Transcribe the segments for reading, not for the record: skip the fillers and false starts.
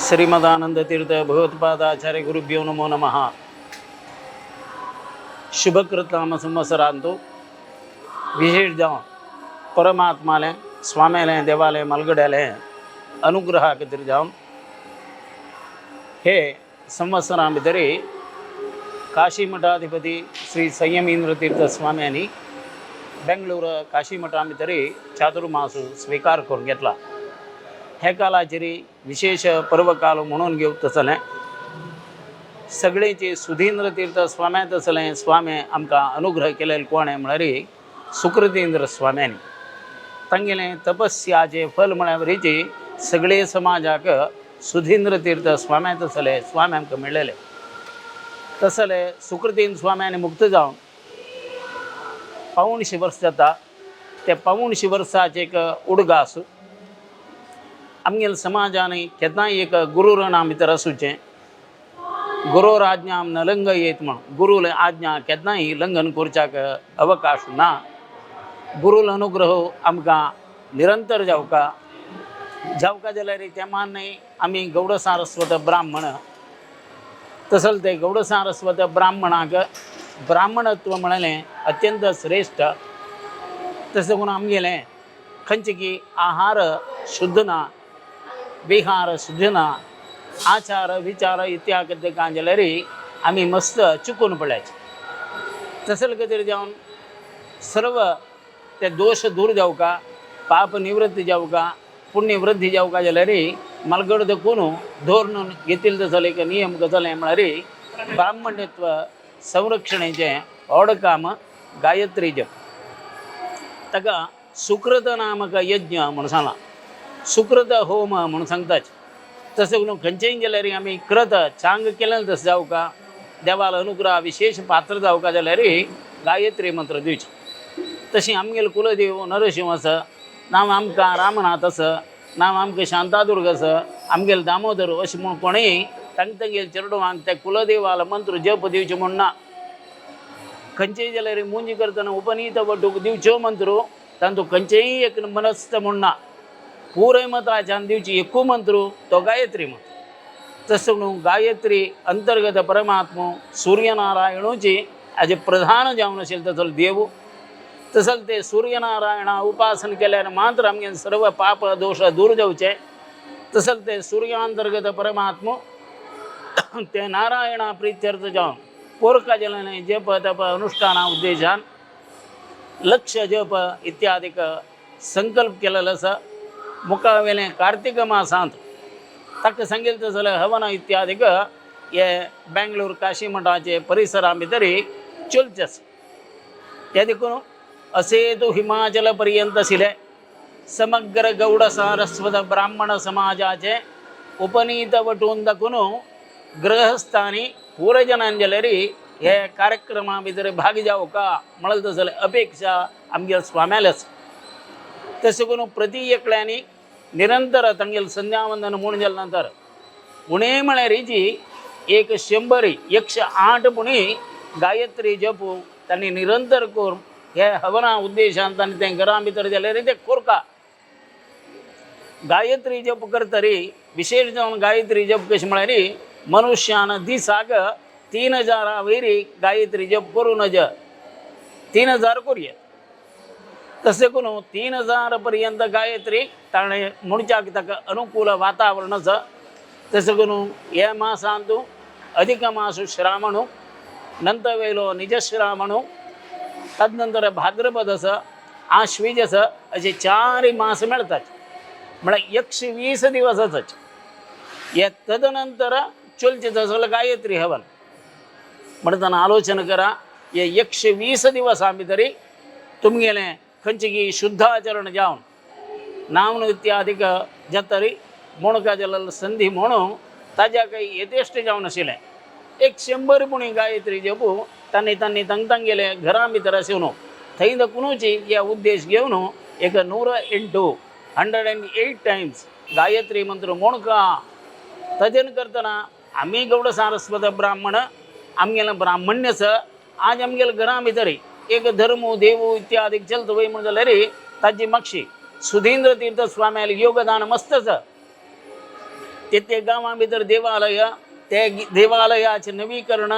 श्रीमदानंद तीर्थ भगवत्पादाचार्य गुरुभ्यो नमो नमः. शुभकृतनाम संवत्सरांतु विशेष जावन परमात्मालें, स्वाम्यालें, देवालें, मालगड्यालें अनुग्रहा खातीर जावन हे संवत्सरां भितर काशी मठाधिपती श्री संयमींद्र तीर्थ स्वाम्यांनी बेंगळूर काशी मठा भितर चातुर्मास स्विकार करून घेतला. हे कालाचेर विशेष पर्वकाल म्हणून घेवत तसलें सगळेचे सुधींद्र तीर्थ स्वाम्या तसलें स्वामी आमकां अनुग्रह केलेले कोण म्हळ्यार सुकृतींद्र स्वाम्यांनी. तांगेलें तपस्याचें फल म्हळ्यार वरीची सगळे समाजाक सुधींद्र तीर्थ स्वाम्या तसले स्वामी आमकां मेळ्ळेले. तसले सुकृतींद्र स्वाम्यांनी मुक्त जावन 75 वर्स जाता. ते 75 वर्साचे एक उडगास आमगेल्या समाजान केन्नाय एक गुरुऋणा भितर आसूचें. गुरोराज्ञां न लंघयेत म्हण, गुरुले आज्ञा केन्नाय लंघन करच्याक अवकाश ना. गुरुल अनुग्रह आमकां निरंतर जावका जावका जाल्यार तें मान्य आमी गौड सारस्वत ब्राह्मण. तसल ते गौड सारस्वत ब्राह्मणाक ब्राह्मणत्व म्हणलें अत्यंत श्रेश्ठ. तशें करून आमगेलें खंयचे की आहार शुद्ध ना, विहार शुद्ध ना, आचार विचार इत्यादी जाल्यार आमी मस्त चुकून पडल्याचे. तसले खातीर जावन सर्व ते दोश दूर जावका, पाप निवृत्ती जावका, पुण्यवृद्धी जावका जाल्यार मलगड देखून धोरण घेतिल्लें तसले एक नियम गजालें म्हळ्यार ब्राह्मण्यत्व संरक्षणेचें व्हड काम गायत्री जप. ताका सुकृत नामक यज्ञ म्हूण सांगलां, सुकृत होम म्हूण सांगतात. तशें करून खंयचेय जाल्यार आमी कृत चांग केलें तशें जावका, देवाल अनुग्रह विशेष पात्र जावका जाल्यार गायत्री मंत्र दिवचें. तशें आमगेलो कुलदेव नरशिंव आसा, नांव आमकां रामनाथ आसा, नांव आमकां शांतादुर्ग आसा, आमगेलो दामोदर अशें म्हूण कोणूय तांकां तांगेले चेडवांक त्या कुलदेवाल मंत्र जप दिवचें म्हूण ना. खंयचेय जाल्यार मुंजी करतना उपनीत वटूक दिवच्यो मंत्र तांतूं खंयचेय एक मनस्थ म्हूण ना. पुराय मताच्यान दिवची एकू मंत्र तो गायत्री मंत्र. तशें म्हणून गायत्री अंतर्गत परमात्मो सूर्यनारायणूची हाजे प्रधान जावन आशिल्लो तसो देव. तसो ते सूर्यनारायणा उपासन केल्यार मात्र आमगे सर्व पाप दोश दूर जावचे. तसो ते सूर्यांतर्गत परमात्मो ते नारायणा प्रित्यर्थ जावन पोरका जलने जप तप अनुष्ठाना उद्देशान लक्ष जप इत्यादिक संकल्प केलेलो आसा. मुखावेलें कार्तिक मासांत ताका सांगितलें तसलें हवन इत्यादिक हे बेंगलोर काशी मठाचे परिसरा भितर चलचें आसा. ते देखून असेतु हिमाचल पर्यंत आशिल्ले समग्र गौड सारस्वत ब्राह्मण समाजाचे उपनीत वटून दाखून गृहस्थानी पूरजनान जाल्यार हे कार्यक्रमा भितर भाग जावका म्हणलें तसलें अपेक्षा आमगे स्वाम्याले आसा. तशें करून प्रति एकल्यांनी निरंतर तांगेलें संध्यावंदन म्हूण जाले नंतर उणें म्हळ्यार जी 100 108 पुणी गायत्री जप तांणी निरंतर करून हे हवना उद्देशान तांणी तें घरा भितर जाल्यार ते कोरका. गायत्री जप करतरी विशेष जावन गायत्री जप कशें म्हळ्यार मनुष्यान दिसाक 3000 वयर गायत्री जप करूं नज, 3000 करुया. तशें करून 3000 पर्यंत गायत्री ताणें म्हणच्याक ताका अनुकूल वातावरण आसा. तशें करून हे मासांत अधिक मास श्रावण, नंतर वयलो निजश्रावण, तदनंतर भाद्रपद आसा, आश्वीज आसा, अशे चार मास मेळतात म्हळ्यार 120 दिवस आसात. हे तदनंतर चलचें तसलो गायत्री हवन म्हणटना आलोचना करा. हे 120 दिवसां भितर तुमगेलें खंयचे की शुद्धाचरण जावन नावन इत्यादिक जातरी म्हणका जाल्यार संधी म्हणून ताज्या काही यथेश्ट जावन आशिल्लें 100 पुणी गायत्री जपू तांणी तांणी तांग तांगेले घरा भितर आशिल्लो थंय दाखोवनूच हे उद्देश घेवन एक 108, 108 टायम्स गायत्री मंत्र म्हणका. तजेन करतना आमी गौड सारस्वत ब्राह्मण, आमगेलें ब्राह्मण्य आसा. आज आमगेले घरा भितर एक धर्म देव इत्यादी चलता वय म्हण जाल्यार ताजी मागशी सुधींद्र तीर्थ स्वाम्याले योगदान मस्त आसा. ते ते गांवां भितर देवालय ते देवालयाचें नवीकरण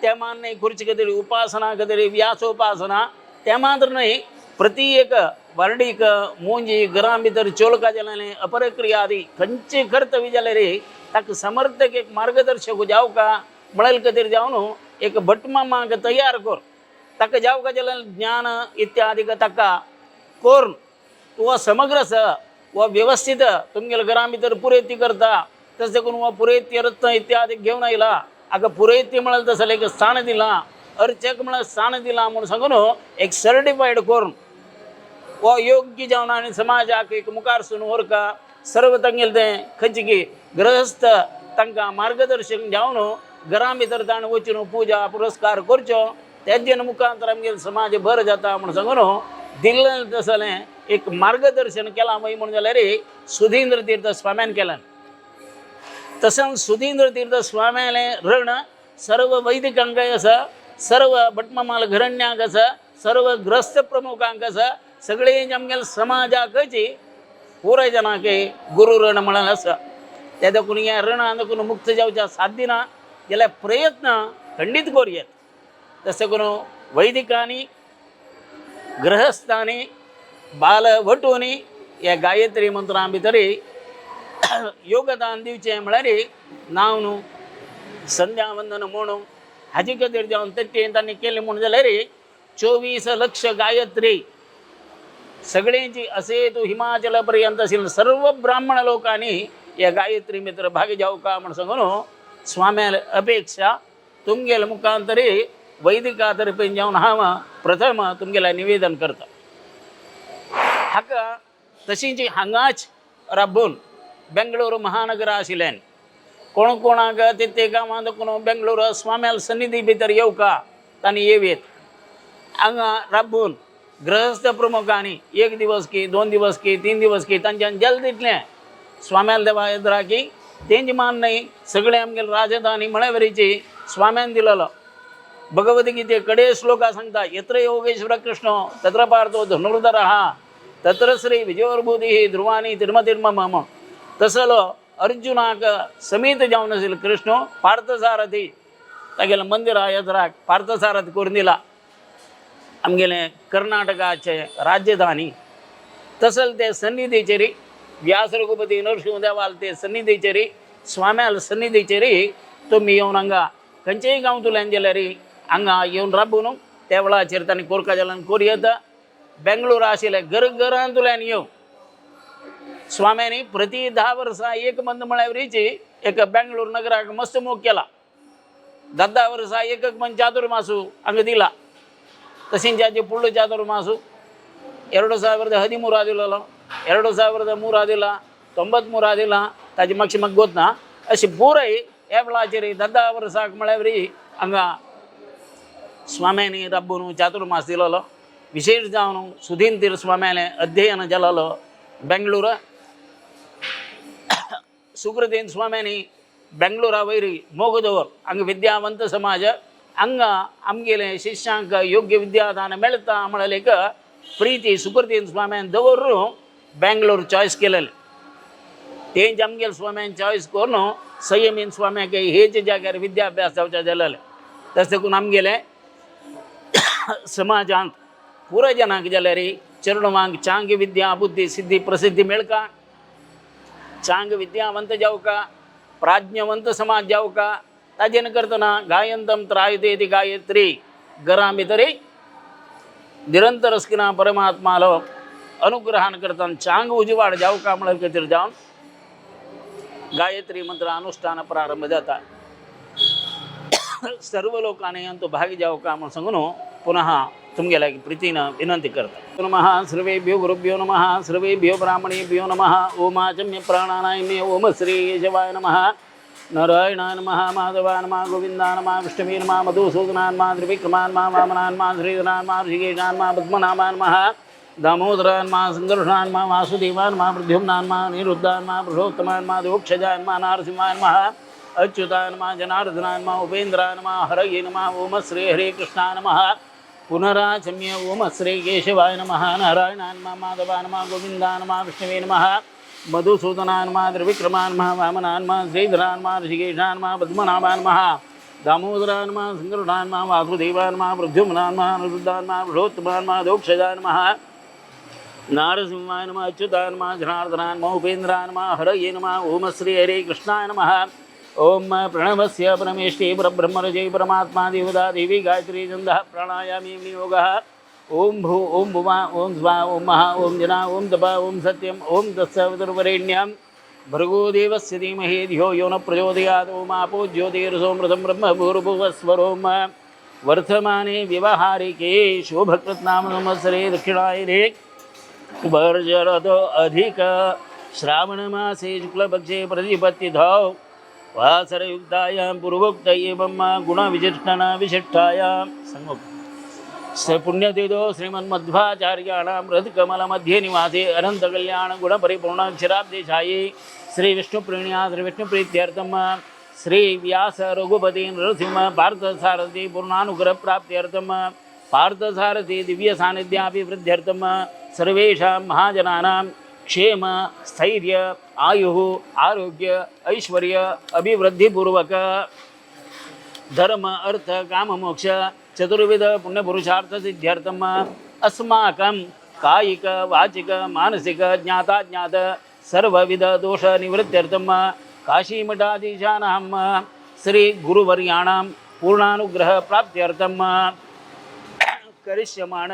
ते मान न्हय खुर्चे खातीर उपासना खातीर व्यासोपासना ते मात्र न्हय प्रति एक वर्डीक मुंजी घरां भितर चोलका जाल्यार अपरक्रिया आदी खंयचे कर्तव्य जाल्यार ताका समर्थक एक मार्गदर्शक जावका म्हळ्यार खातीर जावन एक भटमामाक तयार कर ताका जावका जाल्यार ज्ञान इत्यादी ताका करून हो समग्र आसा हो व्यवस्थीत तुमगेल्या घरां भितर पुरयती करता तशें करून हो पुरयती रत्न इत्यादी घेवन आयला हाका पुरयती म्हळ्यार तसलें एक स्थान दिलां अर्चक म्हळ्यार स्थान दिलां म्हूण सांगून एक सर्टिफायड करून हो योग्य जावन आनी समाजाक एक मुखार सून व्हरका सर्व तांगेलें तें खंयचे की गृहस्थ तांकां मार्गदर्शन जावन घरां भितर ताणें वचून पुजा पुरस्कार करच्यो तेजेन मुखांतर आमगेलो समाज बरो जाता म्हूण सांगून दिल्लें तसलें एक मार्गदर्शन केलां वय म्हूण जाल्यार सुधींद्र तीर्थ स्वाम्यान केलें. तशेंच सुधींद्र तीर्थ स्वाम्यालें ऋण सर्व वैदिकांकय आसा, सर्व भटमामाल घरण्याक आसा, सर्व ग्रस्त प्रमुखांक आसा, सगळे आमगेले समाजाकच पुराय जाणांक गुरू ऋण म्हणून आसा. ते देखून ह्या ऋणान देखून मुक्त जावच्या साध्य ना जाल्यार प्रयत्न खंडीत करुयात. तशें करून वैदिकांनी गृहस्थांनी बालवटूंनी ह्या गायत्री मंत्रां भितर योगदान दिवचें म्हळ्यार नांव न्हू संध्या वंदन म्हणून हाजे खातीर जावन तें तांणी केलें म्हूण जाल्यार 24 लक्ष गायत्री सगळ्यांची असे तूं हिमाचल पर्यंत आशिल्ले सर्व ब्राह्मण लोकांनी ह्या गायत्री मित्र भागी जावका म्हूण सांगून स्वाम्याले अपेक्षा तुमगेले मुखांतरी वैदिका तर्फेन जावन हांव प्रथम तुमगेलें निवेदन करता. हाका तशींच हांगाच राबून बेंगळुरू महानगर आशिल्ल्यान कोण कोणाक ते ते गांवांत कोण बेंगळुरू स्वाम्याल सन्निधी भितर येवका तांणी येवयेत. हांगा राबून गृहस्थ प्रमुखांनी एक दिवस की 2 दिवस की 3 दिवस की तांच्यान जल दितलें स्वाम्याल देवा येद्रा की तेंची मान न्हय सगळें आमगेले राजधानी म्हळ्यावरीची स्वाम्यान दिलेलो. भगवद्गीते कडे श्लोका सांगता यत्र योगेश्वर कृष्ण तत्र पार्थो धनुर्धरः तत्र श्री विजयोर्बुधी ध्रुवानी तिर्मतिर्म मम. तसलो अर्जुनाक समीत जावन आशिल्लो कृष्ण पार्थसारथी तागेलें मंदिरा येद्राक पार्थसारथी करून दिला आमगेलें कर्नाटकाचे राजधानी. तसल ते सन्निधीचेर व्यास रघुपती नरशिंह देवाल ते सन्निधीचेर स्वाम्याल सन्निधीचेर तुमी येवन हांगा खंयचेय गांवतल्यान जाल्यार हांगा येवन राबून त्या वेळाचेर तांणी कोरका जाल्यान कोर येता. बेंगळूर आशिल्ले घर घरांतल्यान येवन स्वाम्यांनी प्रति 10 वर्सां एक मंद म्हळ्यावरीची एक बेंगळूर नगराक मस्त मोग केला. 10 वर्सां एक एक मंद चातुर्मासू हांगा दिला. तशेंच जाचे फुडलो चातुर्मासू 2013 दिलेलो, 2003 दिला, 93 दिला, ताजी मातशी म्हाका गोत ना. अशें पुराय ह्या वेळाचेर 10 वर्साक म्हळ्यावरी हांगा स्वाम्यांनी राबून चातुर्मास दिलेलो. विशेष जावन सुधीन तीर्थ स्वाम्यालें अध्ययन जालेलो बेंगळूर. सुकृतीन स्वाम्यांनी बेंगळूरा वयर मोग दवर हांगा विद्यावंत समाज हांगा आमगेले शिष्यांक योग्य विद्यादान मेळटा म्हळ्यार एक प्रिती सुकृतीन स्वाम्यान दवरून बेंगळूर चॉयस केलेलें. तेंच आमगेले स्वाम्यान चॉयस करून संयमीन स्वाम्याक हेच जाग्यार विद्याभ्यास जावच्या जालेले. तशें देखून आमगेले समाजांत पुराय जाणांक जाल्यार चेडवांक चांग विद्या बुद्धी सिद्धी प्रसिद्धी मेळका, चांग विद्यावंत जावका, प्राज्ञवंत समाज जावका. ताजेन करतना गायंतम त्रायते ती गायत्री घरां भितर निरंतर अस्किना परमात्मालो अनुग्रहान करतना चांग उजवाड जावका म्हळ्यार खातीर जावन गायत्री मंत्र अनुष्ठान प्रारंभ जाता. सर्व लोकांनी अंतु भागी जावका म्हूण सांगून पुनः तुमगेल्या प्रीतीन विनंती करता. नमः सर्वेभ्यो गुरुभ्यो नमः, सर्वेभ्यो ब्राह्मणेभ्यो नमः. ओम आचम्य प्राणानाय ओम श्री केशवाय नमः, नारायणाय नमः, माधवाय नमः, गोविंदाय नमः, विष्णवे नमः, मधुसूदनाय नमः, त्रिविक्रमाय नमः, वामनाय नमः, श्रीधराय नमः, ऋषिकेशाय नमः, पद्मनाभाय नमः, दामोदराय नमः, संकर्षणाय नमः, वासुदेवाय नमः, प्रद्युम्नाय नमः, निरुद्धाय नमः, पुरुषोत्तमाय नमः, दोक्षजाय नमः, नारसिंहाय नमः, अच्युताय नमः, जनार्दनाय नमः, उपेन्द्राय नमः, हरये नमः, ओम श्री हरे कृष्णाय नमः. पुनराचम्य ओम श्री केशवाय नमः, नारायणाय नमः, माधवाय नमः, गोविंदाय नमः, विष्णवे नमः. मधुसूदनाय नमः, त्रिविक्रमाय नमः, वामनाय नमः, श्रीधराय नमः, ऋषिकेशाय नमः, पद्मनाभाय नमः, दामोदराय नमः, संकरुणाय नमः, वासुदेवाय नमः, प्रद्युम्नाय नमः, अनिरुद्धाय नमः, पुरुषोत्तमाय नमः, दोक्षजाय नमः, नारसिंहाय नमः, अच्युताय नमः, जनार्दनाय नमः, उपेन्द्राय नमः, हरये नमः, ओम श्री हरे कृष्णाय नमः। ओम प्रणवस्य परमेष्टि परब्रह्मरजय परमात्मा देवता देवी गायत्री छन्दः प्राणायामी विनियोगः। ओम भू ओम भुवा ओम स्वा ओम महा ओम जना ओम तप ओम सत्यम ओम तत्सवितुर्वरेण्यं भर्गो देवस्य धीमहि धियो यो न प्रचोदयात्। ओम आपो ज्योतिरसोऽमृतं ब्रह्म भूर्भुवस्वरोम। वर्तमाने व्यवहारिके शोभकृत्नाम संवत्सरे दक्षिणायने वर्षरतो अधिक श्रावणमासे शुक्लपक्षे प्रतिपत्तिधौ वासरयुक्तायां पूर्वोक्त एवं गुणविशिष्टन विशिष्टायां संगोप पुण्यतीर्थो श्रीमन्मध्वाचार्याणां हृत्कमलमध्ये निवासे अनन्तकल्याणगुणपरिपूर्णाक्षराब्धिशायी श्रीविष्णुप्रीण्या श्रीविष्णुप्रीत्यर्थं श्रीव्यास रघुपति नृसिंह पार्थसारथि पूर्णानुग्रहप्राप्त्यर्थं पार्थसारथि दिव्यसान्निध्याभिवृद्ध्यर्थं सर्वेषां महाजनानां क्षेम स्थैर्य आयुः आरोग्य ऐश्वर्य अभिवृद्धिपूर्वक धर्म अर्थ काम मोक्ष चतुर्विध पुण्यपुरुषार्थ सिद्ध्यर्थम अस्माकं कायिक वाचिक मानसिक ज्ञाताज्ञात सर्वविध दोष निवृत्त्यर्थम काशीमठाधीशानां श्री गुरुवर्याणां पूर्णानुग्रह प्राप्त्यर्थम करिष्यमाण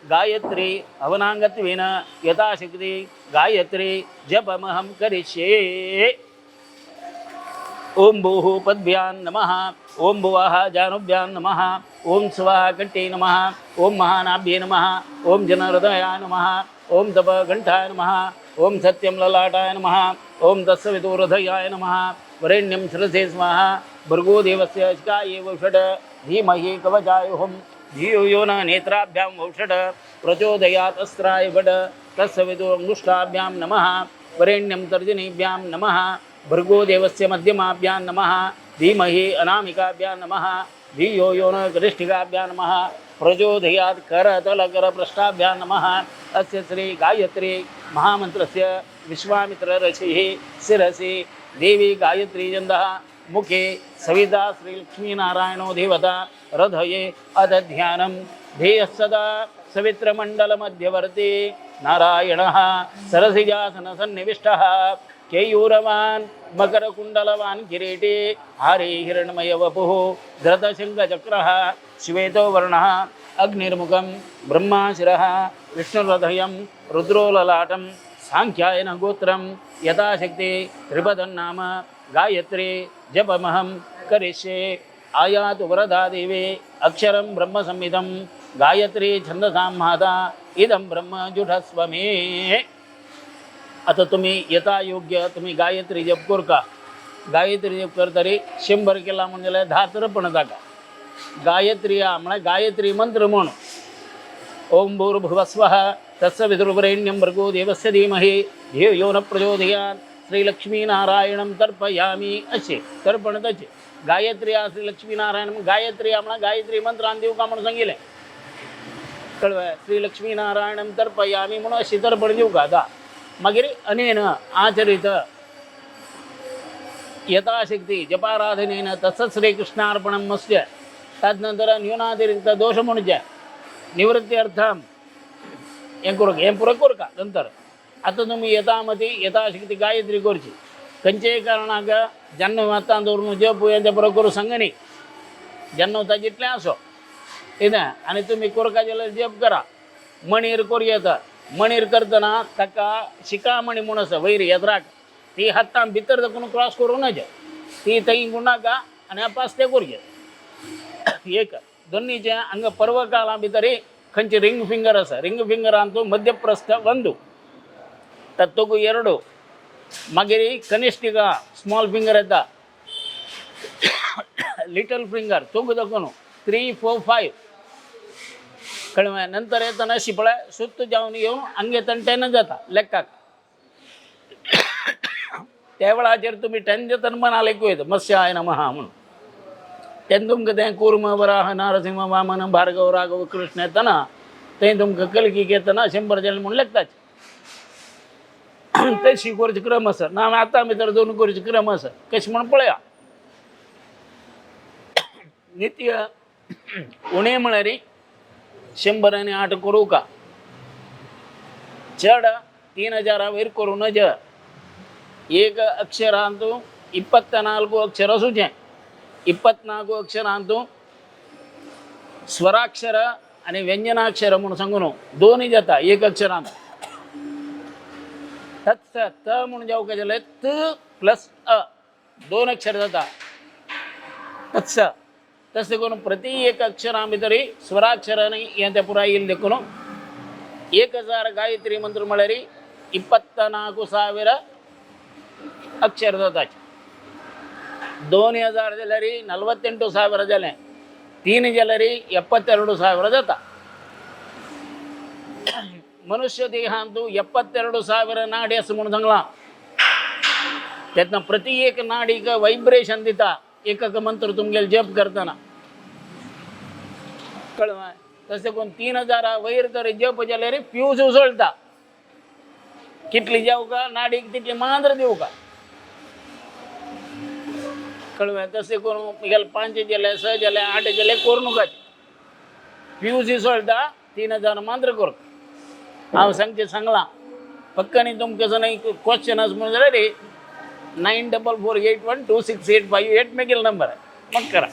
गायत्री हवनांगत्वेन यथाशक्ति गायत्री जपमहं करिष्ये। ओम भूः पद्भ्यां नमः, ओम भुवः जानुभ्यां नमः, ओम स्वः कट्टे नमः, ओम महानाभ्ये नमः, ओम जनहृदयाय नमः, ओम तपकण्ठाय नमः, ओम सत्यं ललाटाय नमः, ओम तत्सवितुर्हृदयाय नमः, वरेण्यं शिरसे स्वाहा। भर्गो देवस्य शिखायै वषट् धीमहि कवचाय हुं धियो यो न नेत्राभ्यां वषट् प्रचोदयात् अस्त्राय वट तत्सवितुरङ्गुष्ठाभ्यां नमः, वरेण्यं तर्जनीभ्यां नमः, भर्गो देवस्य मध्यमाभ्यां नमः, धीमहि अनामिकाभ्यां नमः, धियो यो न कनिष्ठिकाभ्यां नमः प्रचोदयात् करतलकरपृष्ठाभ्यां नमः। अस्य श्री गायत्री महामन्त्रस्य विश्वामित्र ऋषिः शिरसि, देवी गायत्री छन्दः मुखे, सविता श्रीलक्ष्मीनारायणो देवता हृदये। अथ ध्यानं। ध्येयः सदा सवित्रमण्डलमध्यवर्ती नारायणः सरसिजासनसन्निविष्टः केयूरवान् मकरकुण्डलवान् किरीटी हारी हिरण्मयवपुः धृतशङ्खचक्रः श्वेतो वर्णः अग्निर्मुखं ब्रह्मा शिरः विष्णुहृदयं रुद्रो ललाटं साङ्ख्यायन गोत्रं यथाशक्ति त्रिपदन्नाम गायत्री जपमहं करिष्ये। आयातु वरदा देवी अक्षरं ब्रह्मसंहितं गायत्री छन्दसां माता इदं ब्रह्म जुषस्व मे। आता तुम्ही यथायोग्य तुम्ही गायत्री जप करका। गायत्री जप करतरी 100 केला म्हणजे 10 तर्पण जाका। गायत्री म्हळ्यार गायत्री मंत्र म्हूण ओम भूर्भुवस्वः तत्सवितुर्वरेण्यं भर्गो देवस्य धीमहि धियो यो न प्रचोदयात् श्रीलक्ष्मीनारायणं तर्पयामि अशें तर्पण तशें। गायत्री आ श्री लक्ष्मीनारायण गायत्री म्हळ्यार गायत्री मंत्रान दिवका म्हणून सांगिल्लें कळ्ळें। श्री लक्ष्मीनारायणं तर्पयामि म्हणून अशें तर्पण दिवका आतां। मागीर अनेन आचरित यथाशक्ती जपाराधनेन तत्सत् श्रीकृष्णार्पणं मस्य तदनंतर न्यूनातिरिक्त दोष म्हणचे निवृत्त्यर्थम हें करूंक हें पुरो करका। नंतर आतां तुमी यथामती यथाशक्ती गायत्री करची। खंयचेय कारणाक जेन्ना आतां दवरून जप हें तें पुरो करूं सांगनी जेन्ना वता जितलें आसो कितें आनी तुमी करका जाल्यार जप करा। मणीर करूं येता। मणीर करतना ताका शिकामणी म्हूण आसा वयर येत्राक ती हातान भितर दाखोवन क्रॉस करूं नजे ती थंय गुणाका आनी अपास ते करूं एक दोन्हीचे हांगा पर्वकाला भितर खंयचे रिंग फिंगर आसा। रिंग फिंगर ಅಂತೂ ಮಧ್ಯಪ್ರಸ್ಥ ಒಂದು, ತತ್ತಗು ಎರಡು, मागीर कनिष्ठिका स्मॉल फिंगर येता, लिटल फिंगर तोगु दाखोवन 3 4 5 कळ्ळें। नंतर येतना शिपळे सुत्त जावन येवन हांगा येतना 10 जाता लेक्काक। त्या वेळाचेर तुमी 10 जातना मना लेखू येता मत्स्याय नमः म्हणून। तेन्ना तुमकां तें कूर्म वराह नारसिंह वामन भार्गव राघव कृष्ण येतना थंय तुमकां कलकीक येतना 100 जालें म्हणून लेखताच। तशी करचे क्रम आसा ना आतां भितर दोन करचे क्रम आसा कशें म्हण पळया. नित्य उणें म्हळ्यार 108 करूं का, चड 3000 वयर करूं नज. एक अक्षरांतु 24 अक्षर आसूचें. 24 अक्षरांतु स्वराक्षर आनी व्यंजनाक्षर म्हूण सांगू न्हू, दोनूय जाता एक अक्षरांत. तत्स त म्हूण जावंक जाल्यार त प्लस अ दोन अक्षर जाता तत्स. तशें करून प्रति एक अक्षरां भितर स्वराक्षर आनी हें तें पुराय येयलें देखून 1000 गायत्री मंत्र म्हळ्यार 24,000 अक्षर जाता. 2000 जाल्यार 48,000 जालें, 3 जाल्यार 72,000 जाता. मनुष्य देहांतु 72,000 नाडी आसा म्हूण सांगलां. तेन्ना प्रति एक नाडीक वायब्रेशन दिता एक एक मंत्र तुमगेले जप करतना, कळ्ळें? तशें करून 3000 वयर तर जप जाल्यार फ्यूज उसळटा. कितली जावका नाडीक तितली मांद्र दिवका, कळ्ळें? तशें करून मुगेले 5 जाले 6 जाले 8 जाले करूं नाका, फ्यूज इसळटा. 3000 मांद्र कर. हांव सांगचें सांगलां पक्कानी. तुमकां जर क्वेश्चन आसा म्हणून जाल्यार 9448126858 मेगेलो नंबर आहे, मग करा.